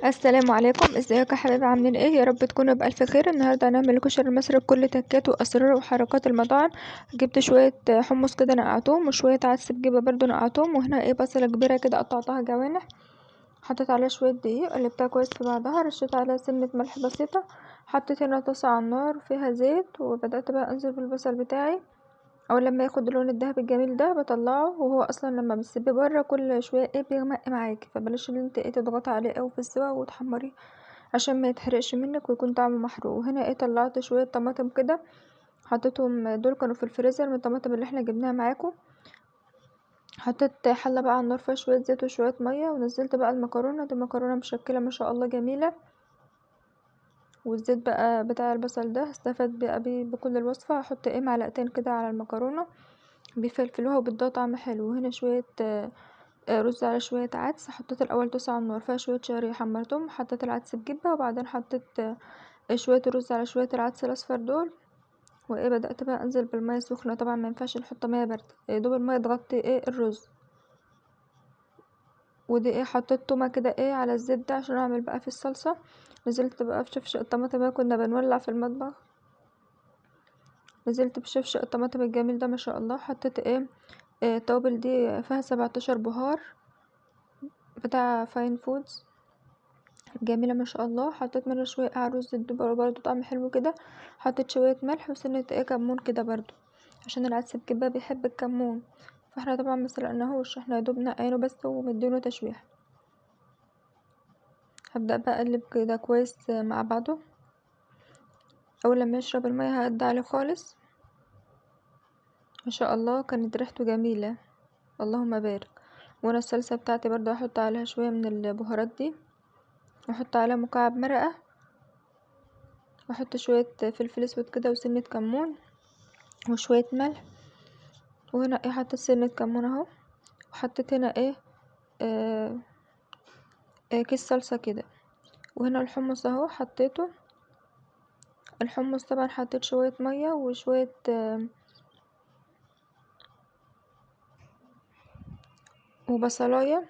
السلام عليكم، ازيكم يا حبايبي؟ عاملين ايه؟ يا رب تكونوا بالف خير. النهارده هنعمل كشري المصري بكل تكاته واسراره وحركات المطاعم. جبت شوية حمص كده نقعتهم، وشوية عدس بجبه برضو نقعتهم، وهنا ايه بصله كبيرة كده قطعتها جوانح، حطيت عليها شوية دقيق، قلبتها كويس في بعضها، رشيت عليها سنة ملح بسيطة، حطيت هنا طاسه على النار فيها زيت، وبدات بقى انزل بالبصل بتاعي. اول لما ياخد اللون الذهبي الجميل ده بطلعه، وهو اصلا لما بتسيبيه بره كل شوية ايه بيغمق معاكي، فبلاش ان انت ايه تضغطي عليه قوي في السوا وتحمريه عشان ما يتحرقش منك ويكون طعمه محروق. وهنا ايه طلعت شوية طماطم كده حطيتهم، دول كانوا في الفريزر من الطماطم اللي احنا جبناها معاكم. حطيت حله بقى على النار فيها شوية زيت وشوية مية، ونزلت بقى المكرونه. دي مكرونه مشكلة ما شاء الله جميلة، والزيت بقى بتاع البصل ده هستفاد بقى بيه بكل الوصفة. هحط ايه معلقتين كده على المكرونه بيفلفلوها وبيدوها طعم حلو. وهنا شوية رز على شوية عدس، حطيت الاول طاسه على النار فيها شوية شعرية حمرتهم، حطيت العدس بجبه، وبعدين حطيت شوية الرز على شوية العدس الاصفر دول، وايه بدات بقى انزل بالمية السخنة. طبعا ما ينفعش نحط مية باردة، يا دوب المية تغطي ايه الرز. ودي ايه حطيت تومة كده ايه على الزيت ده عشان اعمل بقى في الصلصه. نزلت بقى بشفشق الطماطم اللي كنا بنولع في المطبخ، نزلت بشفشق الطماطم الجميل ده ما شاء الله. حطيت ايه التوابل دي فيها 17 بهار بتاع Fine Foods جميلة ما شاء الله. حطيت منها شوية على الرز الدبر برضو طعم حلو كده. حطيت شوية ملح وسنة ايه كمون كده برضو عشان العدس بجبه بيحب الكمون، فاحنا طبعا ما سلقناهوش، احنا يا دوب نقيناه بس ومدينة تشويح. هبدأ بقى اقلب كده كويس مع بعضه. اول لما يشرب المية هقد عليه خالص. ما شاء الله كانت ريحته جميلة، اللهم بارك. وانا الصلصه بتاعتي برضو هحط عليها شوية من البهارات دي، واحط عليها مكعب مرقه، واحط شوية فلفل اسود كده وسنة كمون وشوية ملح. وهنا ايه حطيت سنة كمون اهو، وحطيت هنا ايه كيس صلصه كده. وهنا الحمص اهو حطيته. الحمص طبعا حطيت شوية مية وشوية وبصلايه.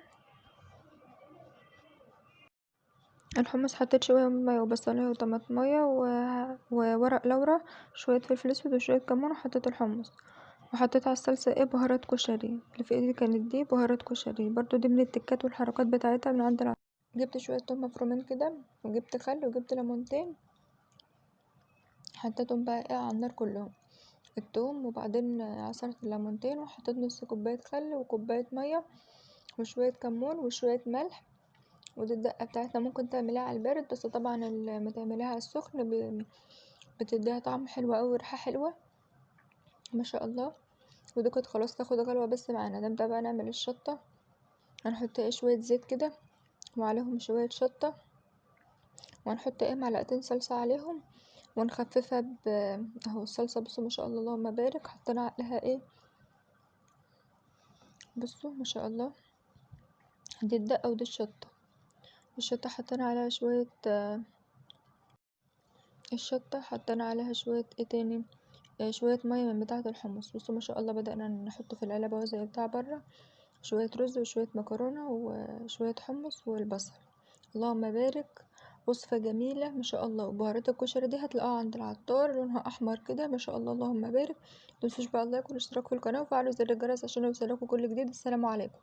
الحمص حطيت شوية مية وبصلايه وطماطميه وورق لورا، شوية فلفل اسود وشوية كمون، وحطيت الحمص. وحطيت على الصلصه ايه بهارات كشري اللي في ايدي كانت دي بهارات كشري برضو، دي من التكات والحركات بتاعتها من عند العطار. جبت شوية توم مفرومين كده، وجبت خل، وجبت ليمونتين، حطيتهم بقى ايه على النار كلهم التوم، وبعدين عصرت الليمونتين، وحطيت نص كوباية خل وكوبايه مية وشوية كمون وشوية ملح. ودي الدقة بتاعتنا، ممكن تعمليها على البارد، بس طبعا لما تعمليها على السخن بتديها طعم حلو قوي وريحه حلوة ما شاء الله. ودي كانت خلاص تاخد غلوه بس معانا. نبدا بقى نعمل الشطه. هنحط ايه شوية زيت كده وعليهم شوية شطه، وهنحط ايه معلقتين صلصه عليهم، ونخففها ب اهو الصلصه. بصوا ما شاء الله اللهم بارك، حطينا عليها ايه بصوا ما شاء الله. دي الدقة ودي الشطه. الشطه حطينا عليها شوية، الشطه حطينا عليها شوية ايه تاني، شوية مية من بتاعه الحمص. بصوا ما شاء الله بدأنا نحطه في العلب اهو زي بتاع بره. شوية رز وشوية مكرونه وشوية حمص والبصل، اللهم بارك. وصفه جميلة ما شاء الله. وبهارات الكشري دي هتلاقوها عند العطار، لونها احمر كده ما شاء الله اللهم بارك. متنسوش بقى اللايك والاشتراك في القناة وفعلوا زر الجرس عشان يوصلكوا كل جديد. السلام عليكم.